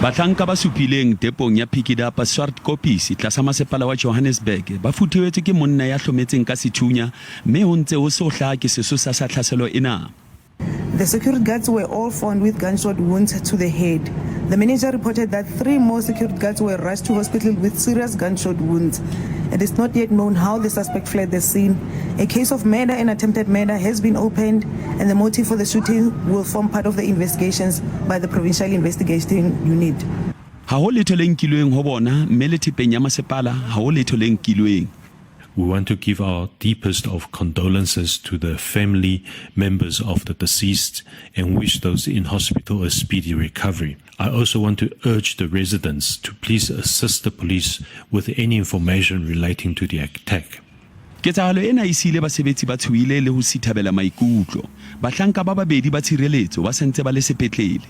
Bahlanka ba supileng depong ya Pikidapa Swartkoppies tlasa masepala wa Johannesburg ba futhewetswe ke monna ya hlometseng ka sethunya mme ho ntse ho so hlake sesosa sa tlhaselo ena. The security guards were all found with gunshot wounds to the head. The manager reported that three more security guards were rushed to hospital with serious gunshot wounds. It is not yet known how the suspect fled the scene. A case of murder and attempted murder has been opened, and the motive for the shooting will form part of the investigations by the Provincial Investigating Unit. Ha ho letho le nkilweng ho bona mme le thepeng ya masepala ha ho letho le nkilweng. We want to give our deepest of condolences to the family members of the deceased and wish those in hospital a speedy recovery. I also want to urge the residents to please assist the police with any information relating to the attack. Ketsahalo ena e siile basebetsi ba tshohile le ho sithabela maikutlo. Bahlanka ba babedi ba tshireletso ba sa ntse ba le sepetlele.